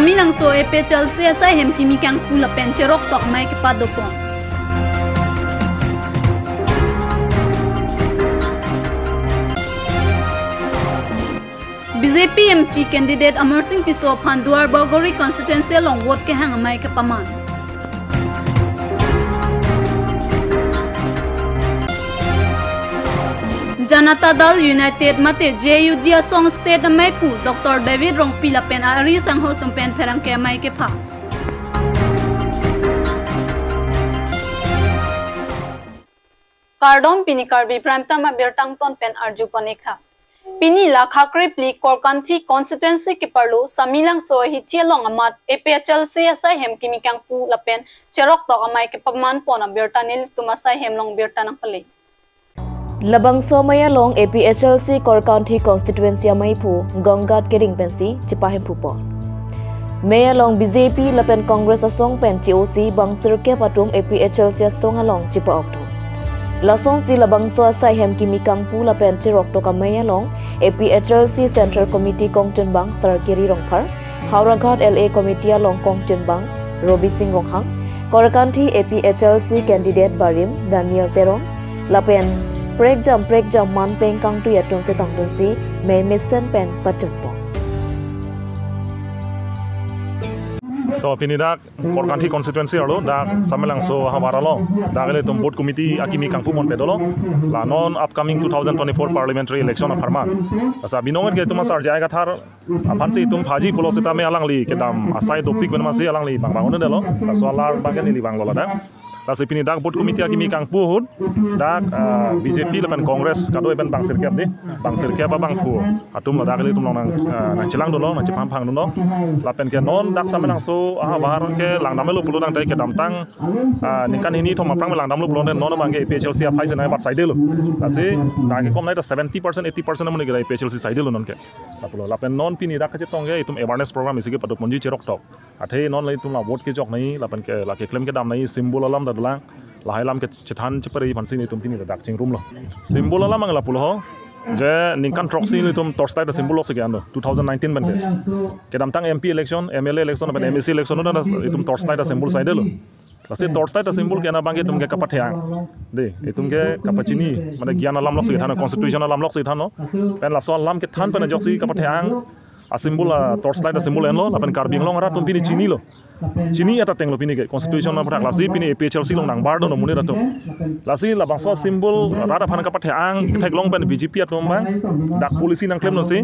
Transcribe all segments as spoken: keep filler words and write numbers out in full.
Samelangso A P H L C asaihem kimi kangpu lapen cheroktok amei kepadopon. B J P M P candidate Amarsing Tisso aphan Duar Bagori constituency along vote kehang amei kepaman. Janata Dal United mate J U D asong state ameiphu Doctor David Rongpi lapen ari sangho atum pen pherangke amei kepha. Kardom, pini Karbi Prime Time abirta angton pen arjupon-ik tha. Pini la Khakripli Korkanthi constituency keparlo Samelangso ahithi along amat A P H L C asaihem kimi kangpu lapen cheroktok amei kepamanpon abirta nelitum asaihem along birta nangpale. Labangso amei along A P H L C Korkanthi constituency ameiphu Ganggat Kering pensi chepahemphupon. Amei along B J P lapen Congress asong pen che-osi bang sirkep atum A P H L C asong along chepa-ok thu. Lasonsi labangso asaihem kimi kangpu lapen cheroktok amei along A P H L C Central Committee kongchunbang Sar Kiri Rongphar, Howraghat L A Committee along kongchunbang Robising Ronghang, Korkanthi A P H L C candidate barim Daniel Teron, lapen prekjam prekjam manpeng kangtui atum chetongdunsi mei mesen pen pachunpon. To pini dak Korkanthi constituency arlo dak Samelangso ahavar along dak ilitum booth committee akimi kangpupon pe dolo. La non upcoming two thousand twenty-four parliamentary election apharman. Asa binong ke itum asar J I Kathar aphansi itum phaji pulo sitame alangli kedam asai dopik pen masi alangli bang bang un-edetlo. Laso alar abangke neli vanglo ladak. Lasi pini dak booth committee akimi kangpu ahut dak, ah, B J P lapen Congress kado-an pen bang sirkep dei. Bang sirkep abangphu atum ladak ilitum along nang, ah, nangchelangdunlo, nangchepamphangdunlo. Lapen ke non dak Samelangso ahavar ke langdamlo pulo tangte kedamtang, ah, ningkan hini thom aphrang langdamlo pulote non abangke A P H L C aphai senai bat saidelo. Lasi dak ke komnai ta seventy percent, eighty percent amonit ke A P H L C saidelo non ke. Lapulo. Lapen non pini dak kachetong ke itum awareness program isi kepadoponji cheroktok. Athe non la itum la vote kejok nangji, lapen ke la keklem kedam nangji, symbol alam ta dolang. Lahai alam kechethan chepare aphansi nelitum pini ladak chingrumlo. Symbol alam abang lapulo ho. Je ningkan throksi nelitum torchlight asymbol loksi ke-an do, two thousand nineteen pen ke. Kedamtang M P election, M L A election, lapen M A C election, non itum torchlight asymbol saidelo. Lasi torchlight asymbol ke-an abangke itum ke kapathe-ang. Dei, itum ke kapachini, mane gyan alam loksi than, constitution alam loksi thanlo. Pen laso alam kethan pen ajoksi kapathe-ang asymbol, ah, torchlight asymbol enlo, lapen Karbi Anglong arat atum pini chinilo. Chini atat atenglo pini ke constitution aphuthak, lasi pini A P H L C along nangbardunlo monit atum. Lasi labangso symbol rat aphan kapathe-ang ketheklong pen B J P atum abang dak policy nangklemlo si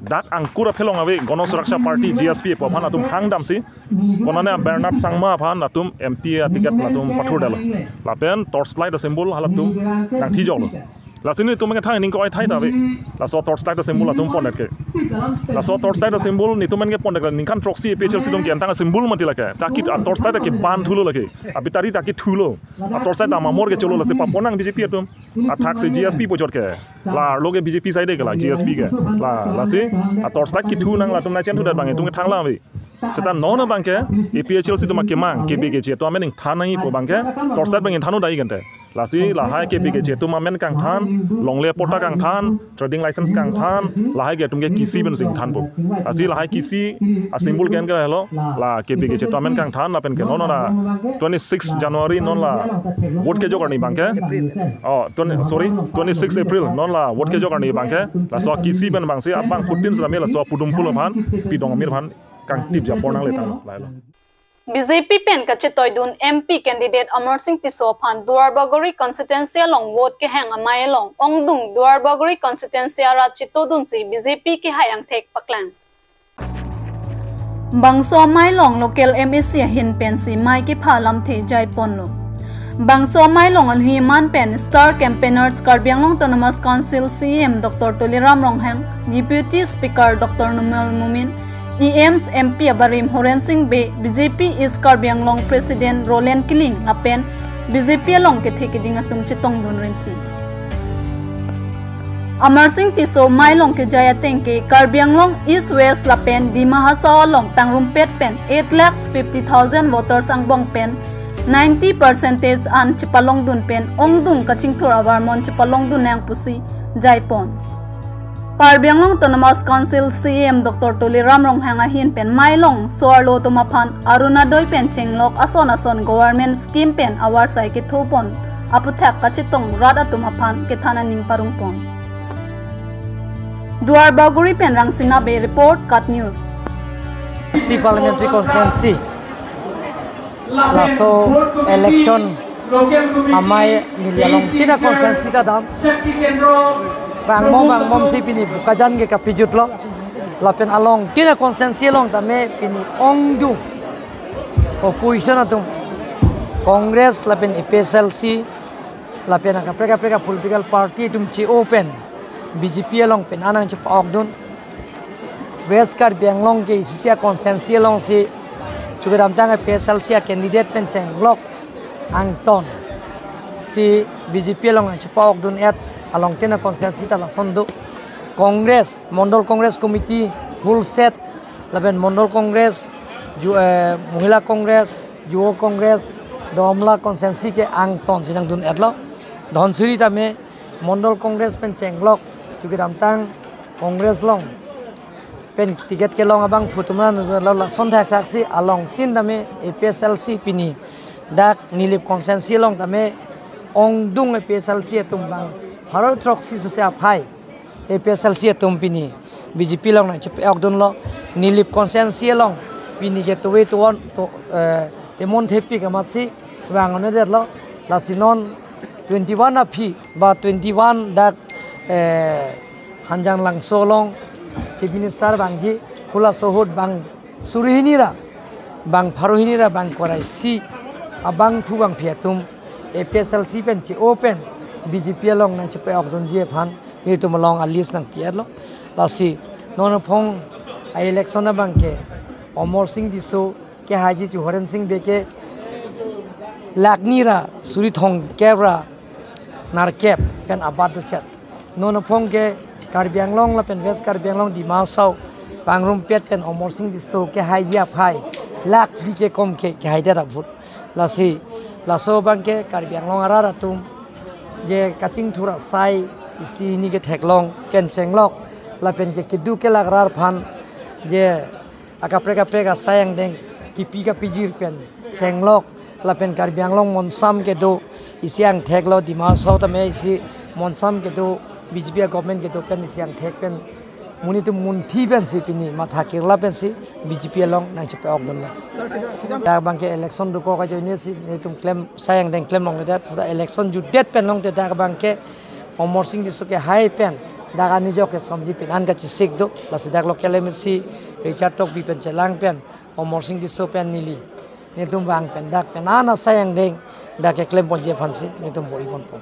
dak angkur aphelong ave Gana Suraksha Party, G S P, aphan atum hangdamsi konane Bernard Sangma aphan latum M P aticket latum pathurdetlo. Lapen torchlight asymbol halatum nangthijoklo. Lasi nelitum ke thang ning ko-ai thai ta ave. Laso torchlight asymbol latum pondet ke. Laso torchlight asymbol nelitum ke pondet ke ningkan throksi A P H L C atum ke-an tang asymbol mati lake. Ta kit atorchlight ke ban thulo lake. Abattery ta kithulo. Atorchlight ta mamor kecholo, lasi paponang B J P atum. Athaksi G S P pu ajok ke. La arlo ke B J P side ke la G S P ke. La, lasi atorchlight kithunang latum nangchenthudet abang itum ke thanglang ave. Seta non abangke A P H L C atum akemang, K B K G atum amen ingthan nangji pu abangke torchlight abang ingthan un-edetji kante. Lasi lahai K B K G atum amen kangthan, longle patta kangthan, trading license kangthan, lahai ke atum ke kisi pensi ingthanpo. Lasi lahai kisi asymbol ke-an ke lahelo, la K B K G atum amen kangthan, lapen ke non la twenty-six January non la vote kejok arni abangke. Oh, twenty, sorry, twenty-six April non la vote kejok arni abangke. Laso kisi pen abangsi abang putin selame laso pudum pulo aphan, pidong amir aphan kangtip japor nangle tanglo, lahelo. B J P pen kachetoidun M P candidate Amarsing Tisso aphan Duar Bagori constituency along vote kehang amei along ongdung Duar Bagori constituency arat chetongdunsi B J P kehai angthek paklang. Bangso amei along local M A C ahin pensi mei kepha alamthe jaiponlo. Bangso amei along alhi man pen Star Campaigners Karbi Anglong Autonomous Council C E M Doctor Tuliram Ronghang, Deputy Speaker Doctor Numal Momin, E Ms M P abarim Horen Sing Bey, B J P East Karbi Anglong President Roland Killing lapen B J P along kethe keding atum chetongdun rinti. Amarsing Tisso mei along kejai ateng ke Karbi Anglong East West lapen Dima Hasao along pangrumpet pen eight lakhs fifty thousand voters angbong pen ninety percentage an chepalongdun pen ongdung kachingthur avarmon chepalongdun nang pusi jaipon. Karbi Anglong Autonomous Council C E M Doctor Tuliram Ronghang ahin pen Mailong so-arlo atum aphan Orunodoi pen chenglok ason ason government scheme pen avarsai kethopon aputhak kachetong rat atum aphan kethan aning parongpon. Duar Bagori pen Rangsina Bey report, KAT News. East Parliamentary Constituency, laso election amei neli along tina constituency ta dam. Bangmom bangmom si pini Bokajan ke kapijutlo. Lapen along tina constituency along tame pini ongdung opposition atum, Congress lapen A P H L C lapen akaprek kaprek political party atum che-o pen B J P along pen anang chepa-okdun. West Karbi Anglong ke isi isi a-constituency alongsi chukidamtang A P H L C a-candidate pen chenglok angton si B J P along nangchepa-okdun-et along tina constituency ta lason do. Congress, Mondol Congress Committee, full set, lapen Mondol Congress, Ju-, eh, Mohila Congress, Yuva Congress, Domla constituency ke angton si nangdun-etlo. Dhansiri tame Mondol Congress pen chenglok, chukidamtang Congress along pen ticket kelong abangphu atum nangdun-etlo, lason thakthaksi along tin tame A P H L C pini dak Nilip constituency along tame ongdung A P H L C atum bang pharo throksi sose aphai A P H L C atum pini B J P along nangchepa-okdunlo. Nilip constituency along pini ke tuwe tuwon to, eh, temon thepi kamatsi vang-un-edetlo. Lasi non twenty-one aphi ba twenty-one dak, eh, Hanjanglangso along Chief Minister vangji, halaso ahut bang suri hini ra, bang pharo hini ra, bang kre-isi abangphu bangphi atum A P H L C pen che-o pen B J P along nangchepa-okdunji aphan nelitum along a-list nangpi-etlo. Lasi non aphong a-election abangke Amarsing Tisso kehaiji chu Horensing Bey ke lakh ni ra suri thomkep ra nerkep pen abat dochet. Non aphong ke Karbi Anglong lapen West Karbi Anglong Dima Hasao pangrumpet pen Amarsing Tisso kehaiji aphai lakh phli kekom ke kehaidet ahut. Lasi laso abangke Karbi Anglong arat atum je kachingthur asai isi hini ketheklong pen chenglok lapen ke keduk kelak arat aphan je akaprek kaprek asai angdeng kipi kapijir pen chenglok lapen Karbi Anglong monsam kedo isi angtheklo, Dima Hasao tame isi monsam kedo, B J P a-government kedo pen isi angthek pen monit atum munthi pensi pini matha kirla pensi B J P along nangchepa-okdunlo. Dak abangke election dokok ajoine si nelitum klem sai angdeng klem longledet, seta election jutdet pen longte dak abangke Amarsing Tisso kehai pen dak anijok kesomji pen an kachesik do. Lasi dak local M A C Richard Tokbi pen chelang pen Amarsing Tisso pen neli, nelitum vang pen dak pen an asai angdeng dak keklemponji aphansi nelitum bor-iponpo.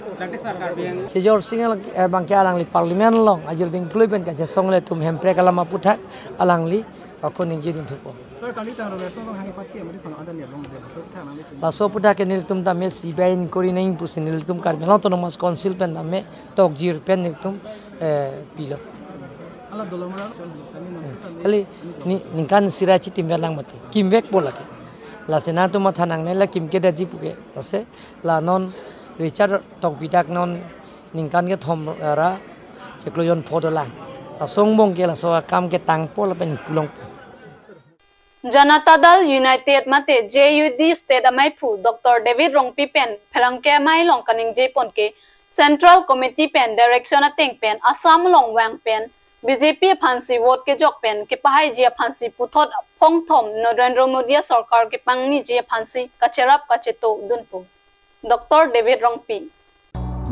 Chejor Sing al-, eh, abangke alangli Parliament along ajir bingplui pen kachesong le atum Hemprek alam aputhak alangli ako ningje dinthupo. Sir, kali tang Robertson along hang ipat ke mari khang ada ni along de. Sir, tang nang. Laso aputhak ke nelitum tame C B I inquiry nangji pusi nelitum Karbi Anglong Autonomous Council pen tame tokjir pen nelitum, eh, pilo. Ala dolomara. Kali ni ningkan sira chitim lang mati. Kimvekpo lake. Lasi nangtum matha nangne la kimkedetji puke. Lasi la non Richard Tokbi dak non ningkan kethom ra chiklo jon pho dolang. Laso angbong ke laso akam ketangpo lapen pulongpo. Janata Dal United mate J U D state ameiphu Doctor David Rongpi pen pherangke amei along kaningjepon ke Central Committee pen direction ateng pen Assam along vang pen B J P aphansi vote kejok pen kepahaiji aphansi puthot phongthom Narendra Modi asorkar kepangniji aphansi kacherap kacheto dunpo. Doctor David Rongpi.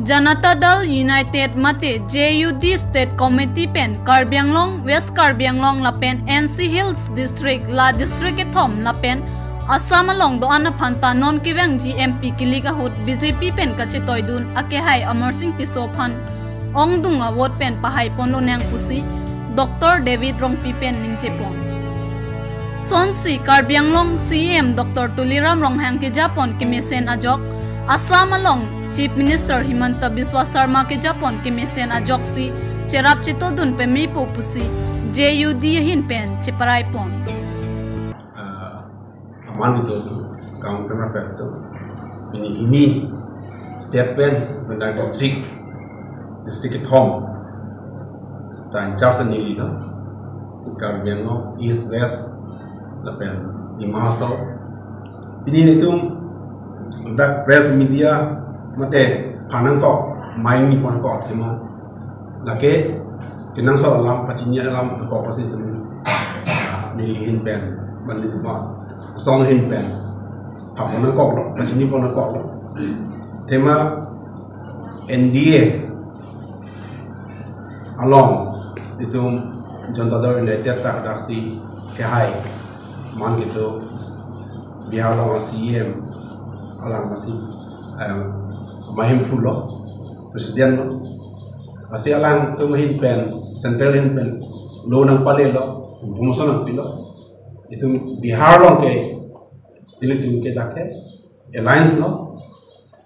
Janata Dal United mate J U D State Committee pen Karbi Anglong, West Karbi Anglong lapen N C Hills District la district kethom lapen Assam along do-an aphan ta non kevangji M P kilik ahut B J P pen kachetoidun akehai Amarsing Tisso aphan ongdung a-vote pen pahaiponlo nang pusi Doctor David Rongpi pen ningjepon. Sonsi Karbi Anglong C E M Doctor Tuliram Ronghang kejapon kemesen ajok, Assam along Chief Minister Himanta Biswa Sarma kejapon kemesen ajoksi cherap chetodun pemepo pusi J U D ahin pen cheparaipon. Ah, aman itu tu, kaung kena pek tu. Ini, ini state pen, benda district, district kethom. Ta in charge neli lo, Karbi Anglong East, West lapen Dima Hasao. Pini nelitum dak press media mate phan nangkok, mai ni phan nangkok athema, lake kenangsot alam, pachini alam nangkok apotsi nelitum, neli ahin pen, mane nelitum asong ahin pen phan nangkoklo, pachini phan nangkoklo. Athema N D A along itum Janata Dal United ta daksi kehai, man kedo Bihar along C E M alang masi, em, mahim pulo, president lo. Masi alangtum ahin pen, central ahin pen lo nangpalelo, promotion nangpilo. Itum Bihar along ke, nelitum ke dak ke alliance lo.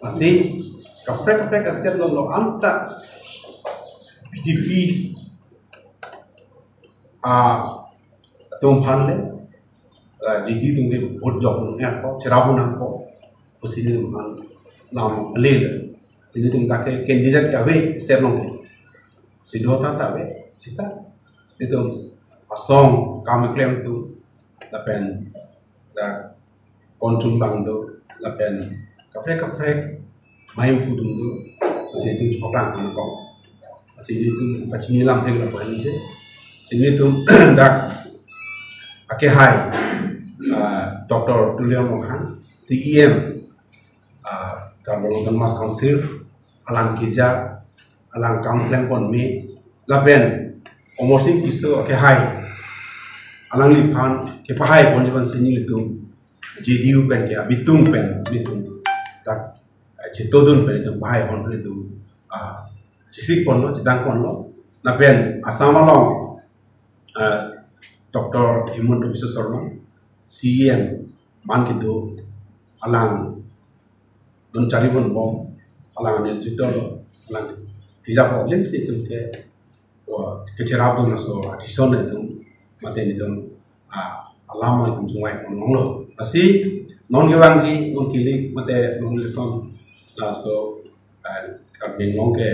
Masi kaprek kaprek state lo, lo anta B J P a atum aphan le, ah, J D U atum ke vote jok nangpo, cherap nangpo, pusi nelitum aphan lam le le. Si nelitum dak ke candidate ke ave state along ke. Si do ta ta ave, seta nelitum asong kam keklem atum lapen dak konchun bang do, lapen kaprek kaprek mahim pu atum do, si nelitum chepaklang nangkok. Si nelitum pachini alam thek lapu ahin de. Si nelitum dak akehai, ah, Doctor Tuliram Ronghang, C E M, ah, Karbi Anglong Autonomous Council, alang keja, alang kam klem pon me, lapen Amarsing Tisso akehai, alangliphan kepahai ponji aphan si nelitum J D U pen ke abitung pen, abitung dak, eh, chetodun pen itum pahai pon pen itum, ah, chesik ponlo, chedang ponlo. Lapen Assam along, eh, Doctor Himanta Biswa Sarma, C E M, man kedo, alang non chari ponbom, alang anetritwo lo, alang keja problem si itum ke, oh, kecherap dun laso adison itum, mate nelitum, ah, alam itum chingvai pon longlo. Lasi non kevangji, non kilik mate non election, laso, ah, Karbi Anglong ke,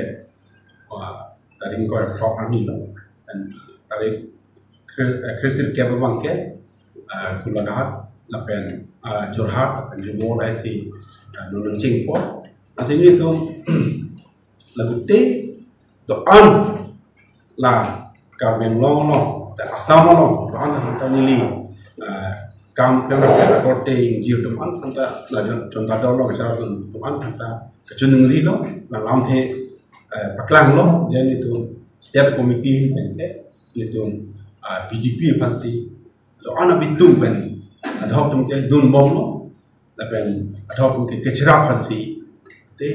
ah, tarik ingkoi ra throk arni lo, dan tarik kre-, eh, kresirkep abang ke, ah, Golaghat lapen, ah, Jorhat lapen Rimot aisi, ah, non nangchingpo. Lasi nelitum lagu te do-an la Karbi Anglong along, ta Assam along, do-an la ta neli, ah, kam klem ra korte ingjir atum aphan ta, la Jan-, Janata Dal along sa atum aphan ta kachiningri lo, la lamthe, eh, paklang lo, jen itum state committee ahin pen ke, itum, ah, B J P aphan si, do-an abitung pen, adhoc atum ke dunbomlo, lapen adhoc atum ke kecherap aphan si, te,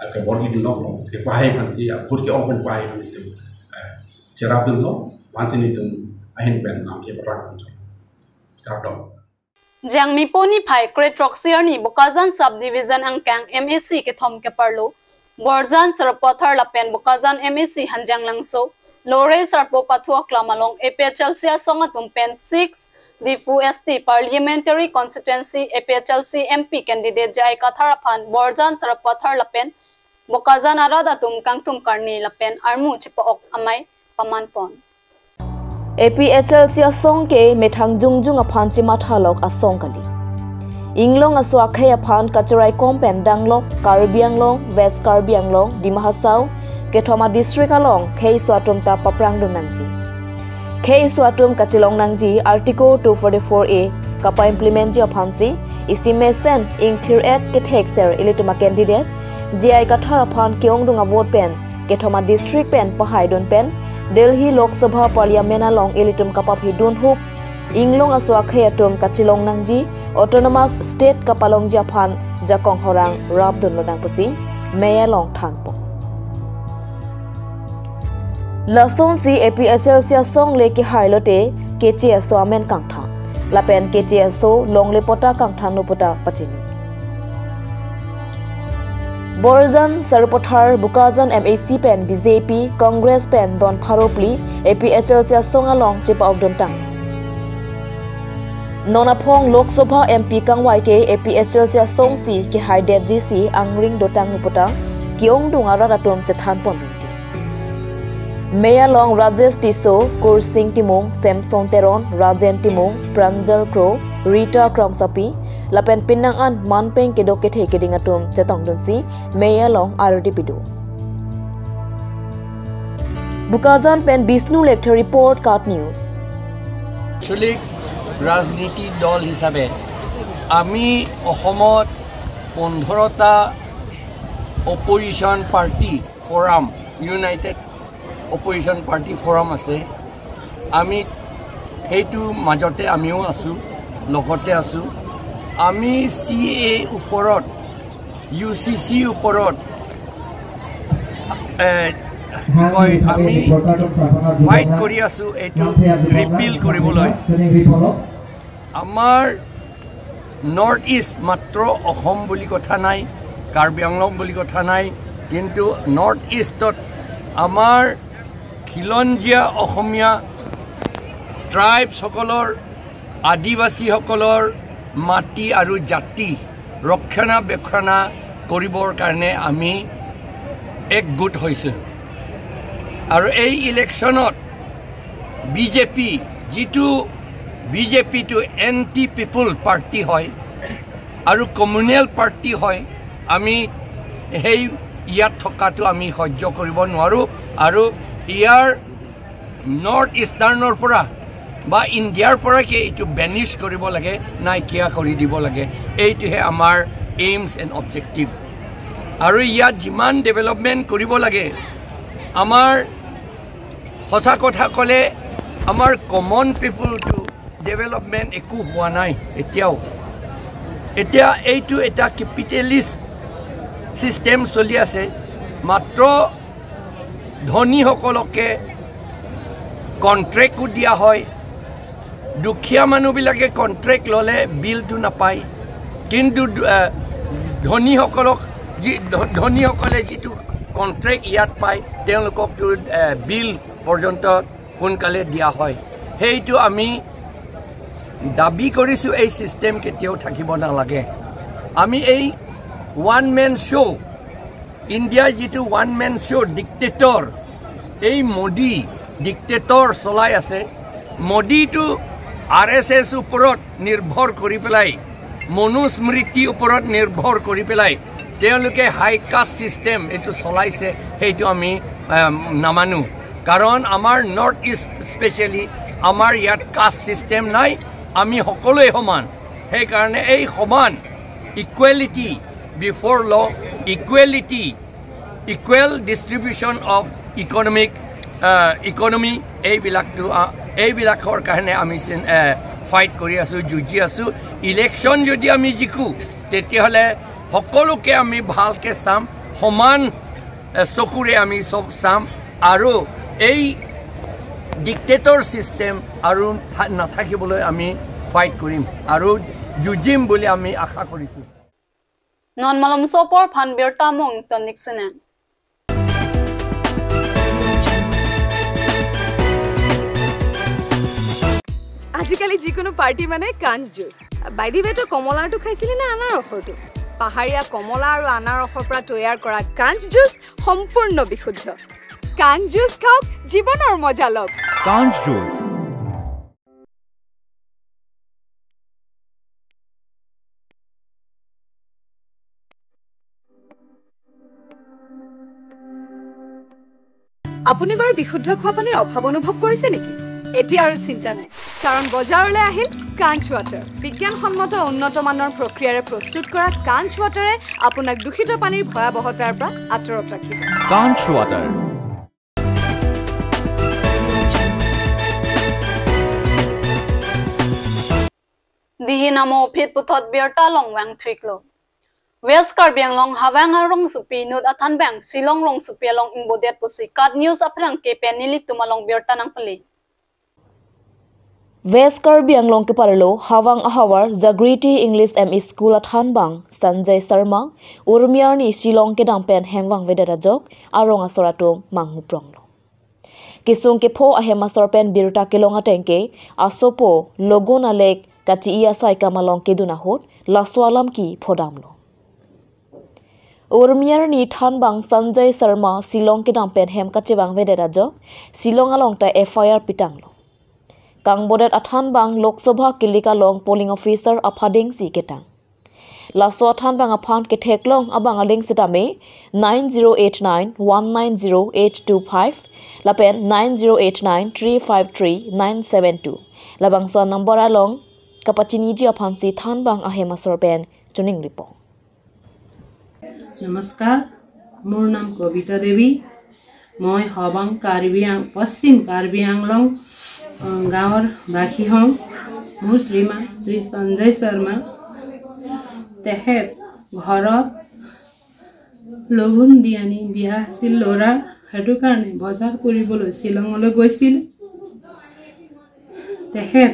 ah, kebor-i dunlo, kepahai aphan si, ah, vote ke-ong pen pahai aphan itum, eh, cherap dunlo, aphan si nelitum ahin pen lamthe paklang. Kardom. Jangmi po niphai kre throksi arni Bokajan Sub Division angkang M A C kethom keparlo, Borjan Sarupathar lapen Bokajan M A C Hanjanglangso, Lore Sarpo Pathu aklam along A P H L C asong atum pen six Diphu S T Parliamentary Constituency A P H L C M P candidate J I Kathar aphan Borjan Sarupathar lapen Bokajan arat atum kangtum karni lapen armu chepa-ok amei paman pon. A P H L C asong ke methang jongjong aphan chemathalok asong kali. Inglong aso akhei aphan kacheraikom pen danglok Karbi Anglong, West Karbi Anglong, Dima Hasao, kethom adistrict along kheiso atum ta paprang dun nangji. Kheiso atum kachelong nangji Article two forty-four A kapa-implement ji aphan si, isi mesen ingthir-et kethekser ilitum a-candidate J I Kathar aphan ke-ongdung a-vote pen kethom adistrict pen pahai dun pen, Delhi Lok Sabha Parliament along ilitum kapaphidun hup, Inglong aso akhei atum kachelong nangji, Autonomous State kapalongji aphan jakong horang rap dunlo nang pusi mei along thanpo. Lasonsi A P H L C asong le kehai lote, K H A S O amen kangthan. Lapen K H A S O longle pota kangthan no pota pachini. Borjan Sarupathar Bokajan M A C pen B J P, Congress pen don pharo phli A P H L C asong along chepa-ok dun tang. Non aphong Lok Sabha M P kangvai ke A P H L C asong si kehai detji si angring dotang no pota ke-ongdung arat atum chethan pon rinti. Mei along Rajesh Tisso, Kursing Timung, Samson Teron, Rajen Timung, Pranjal Kro, Rita Kramsapi, lapen penang an manpeng kedo kethe keding atum chetongdunsi Mei along ardi pido. Bokajan pen Bishnu Lekthe report, KAT News. আঞ্চলিক ৰাজনীতি দল হিচাপে আমি অসমত পোন্ধৰটা opposition party forum, United opposition party forum আছে। আমি সেইটো মাজতে আমিও আছোঁ, লগতে আছোঁ। আমি চি এ ওপৰত, ইউ চি চিৰ ওপৰত এ, কি কয়, আমি ফাইট কৰি আছোঁ এইটো ৰিপিল কৰিবলৈ। আমাৰ নৰ্থ ইষ্ট, মাত্ৰ অসম বুলি কথা নাই, কাৰ্বি আংলং বুলি কথা নাই, কিন্তু নৰ্থ ইষ্টত আমাৰ খিলঞ্জীয়া অসমীয়া ট্ৰাইবছসকলৰ, আদিবাসীসকলৰ মাটি আৰু জাতি ৰক্ষণাবেক্ষণা কৰিবৰ কাৰণে আমি একগোট হৈছোঁ। আৰু এই ইলেকশ্যনত বি জে পি, যিটো বি জে পিটো এণ্টি পিপল পাৰ্টি হয় আৰু কমিউনেল পাৰ্টি হয়, আমি সেই ইয়াত থকাটো আমি সহ্য কৰিব নোৱাৰোঁ। আৰু ইয়াৰ নৰ্থ ইষ্টাৰ্ণৰ পৰা বা ইণ্ডিয়াৰ পৰাকে এইটো বেনিছ কৰিব লাগে, নাইকিয়া কৰি দিব লাগে। এইটোহে আমাৰ এইমছ এণ্ড অবজেক্টিভ। আৰু ইয়াত যিমান ডেভেলপমেণ্ট কৰিব লাগে, আমাৰ সঁচা কথা ক'লে আমাৰ কমন পিপলটো ডেভেলপমেণ্ট একো হোৱা নাই এতিয়াও। এতিয়া এইটো এটা কেপিটেলিষ্ট ছিষ্টেম চলি আছে। মাত্ৰ ধনীসকলকে কণ্ট্ৰেক্টো দিয়া হয়। দুখীয়া মানুহবিলাকে কণ্ট্ৰেক্ট ল'লে বিলটো নাপায়, কিন্তু আহ, ধনীসকলক যি ধ- ধনীসকলে যিটো কণ্ট্ৰেক্ট ইয়াত পায়, তেওঁলোককতো আহ, বিল পৰ্যন্ত সোনকালে দিয়া হয়। সেইটো আমি দাবী কৰিছোঁ, এই ছিষ্টেম কেতিয়াও থাকিব নালাগে। আমি এই ওৱান মেন শ্ব', ইণ্ডিয়াৰ যিটো ওৱান মেন শ্ব' ডিক্টেটৰ, এই মোদী ডিক্টেটৰ চলাই আছে। মোদীটো আৰ এছ এছ ওপৰত নিৰ্ভৰ কৰি পেলাই, মনুস্মৃতিৰ ওপৰত নিৰ্ভৰ কৰি পেলাই তেওঁলোকে হাই কাষ্ট ছিষ্টেম এইটো চলাইছে, সেইটো আমি আম, নামানো। কাৰণ আমাৰ নৰ্থ ইষ্ট স্পেচিয়েলি আমাৰ ইয়াত কাষ্ট ছিষ্টেম নাই, আমি সকলোৱে সমান। সেইকাৰণে এই সমান, equality before law, equality, equal distribution of economic, economy, এইবিলাকটো আ, এইবিলাকৰ কাৰণে আমি চিন- এ, ফাইট কৰি আছোঁ, যুঁজি আছোঁ। ইলেকশ্যন যদি আমি জিকো, তেতিয়াহ'লে সকলোকে আমি ভালকে চাম, সমান এ, চকুৰে আমি চব চাম আৰু এই ডিক্টেটৰ ছিষ্টেম আৰু থা- নাথাকিবলৈ আমি ফাইট কৰিম আৰু যুঁজিম বুলি আমি আশা কৰিছোঁ। Non malomso apor aphan birta mong ton nik senen. আজিকালি যিকোনো পাৰ্টি মানে কাঞ্চ জুচ। বাই দি ৱে, তই কমলাৰটো খাইছিলি নে আনাৰসৰটো? পাহাৰীয়া কমলা আৰু আনাৰসৰ পৰা তৈয়াৰ কৰা কাঞ্চ জুচ সম্পূৰ্ণ বিশুদ্ধ। কাঞ্চ জুচ খাওক, জীৱনৰ মজা লওক। কাঞ্চ জুচ। আপুনি বাৰু বিশুদ্ধ খোৱা পানীৰ অভাৱ অনুভৱ কৰিছে নেকি? এতিয়া আৰু চিন্তা নাই, কাৰণ বজাৰলৈ আহিল কাঞ্চ ৱাটাৰ। বিজ্ঞানসন্মত উন্নত মানৰ প্ৰক্ৰিয়াৰে প্ৰস্তুত কৰা কাঞ্চ ৱাটাৰে আপোনাক দূষিত পানীৰ ভয়াৱহতাৰ পৰা আঁতৰত ৰাখিব। কাঞ্চ water. Dihi namo phit puthot birta along vang thuiklo. West Karbi Anglong Havang arongsopi inut athan abang Shillong rongsopi along ingbodet pusi KAT News aphrangke pen nelitum along birta nangpale. West Karbi Anglong keparlo Havang ahavar Jagriti English M E School athan abang Sanjay Sharma, urmi arni Shillong kedam pen hem vangvedet ajok arong asor atum manghupronglo. Kesung kepho ahem asor pen birta kelong atengke asopo Logon Alek kachi-i asai kam along kedun ahut laso alam kephodamlo. Urmi arni thanbang Sanjay Sharma Shillong kedam pen hem kachevangvedet ajok Shillong along ta F I R pitanglo. Kangbodet athanbang Lok Sabha kilik along polling officer aphadengsi ketang. Laso athanbang aphan ketheklong abang aling sitame nine zero eight nine one nine zero eight two five lapen nine zero eight nine three five three nine seven two. Labangso number along kapachiniji aphansi thanbang ahem asor pen choningripo. নমস্কাৰ, মোৰ নাম কবিতা দেৱী। মই হবাং কাৰ্বি আং-, পশ্চিম কাৰ্বি আংলং, আহ, গাঁৱৰ বাসী হওঁ। মোৰ শ্ৰীমান শ্ৰী সঞ্জয় শৰ্মা, তেখেত ঘৰত লগুণ দি আনি বিয়া আছিল ল'ৰাৰ, সেইটো কাৰণে বজাৰ কৰিবলৈ শ্বিলঙলৈ গৈছিল। তেখেত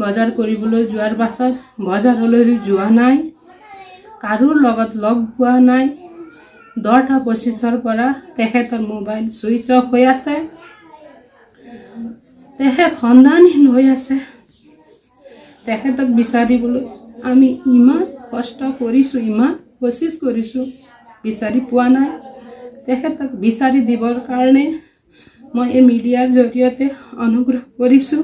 বজাৰ কৰিবলৈ যোৱাৰ পাছত বজাৰলৈ যোৱা নাই, কাৰোৰ লগত লগ পোৱা নাই। দহটা পঁচিছৰ পৰা তেখেতৰ মোবাইল ছুইচ অফ হৈ আছে। তেখেত সন্ধানহীন হৈ আছে। তেখেতক বিচাৰিবলৈ আমি ইমান কষ্ট কৰিছোঁ, ইমান কোচিছ কৰিছোঁ, বিচাৰি পোৱা নাই। তেখেতক বিচাৰি দিবৰ কাৰণে মই এই মিডিয়াৰ জৰিয়তে অনুগ্ৰহ কৰিছোঁ।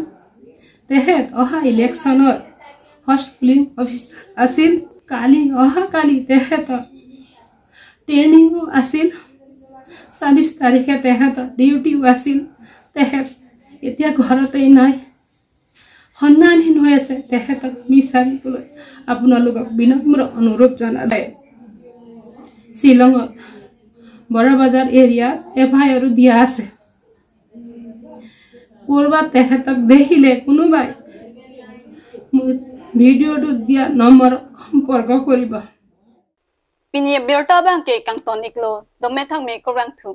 তেখেত অহা ইলেকশ্যনৰ ফাৰ্ষ্ট পোলিং অফিচাৰ আছিল। কালি, অহাকালি তেখেতৰ ট্ৰেইনিঙো আছিল। ছাব্বিছ তাৰিখে তেখেতৰ ডিউটিও আছিল। তেখেত এতিয়া ঘৰতেই নাই, সন্ধানহীন হৈ আছে। তেখেতক বিচাৰিবলৈ আপোনালোকক বিনম্ৰ অনুৰোধ জনালে। শ্বিলঙত বৰাবাজাৰ এৰিয়াত এফ আই আৰ দিয়া আছে। ক'ৰবাত তেখেতক দেখিলে কোনোবাই মোৰ ভিডিঅ'টো দিয়া নম্বৰত সম্পৰ্ক কৰিব। Pini abirta abang ke kangton iklo, dome thangme kurang thu.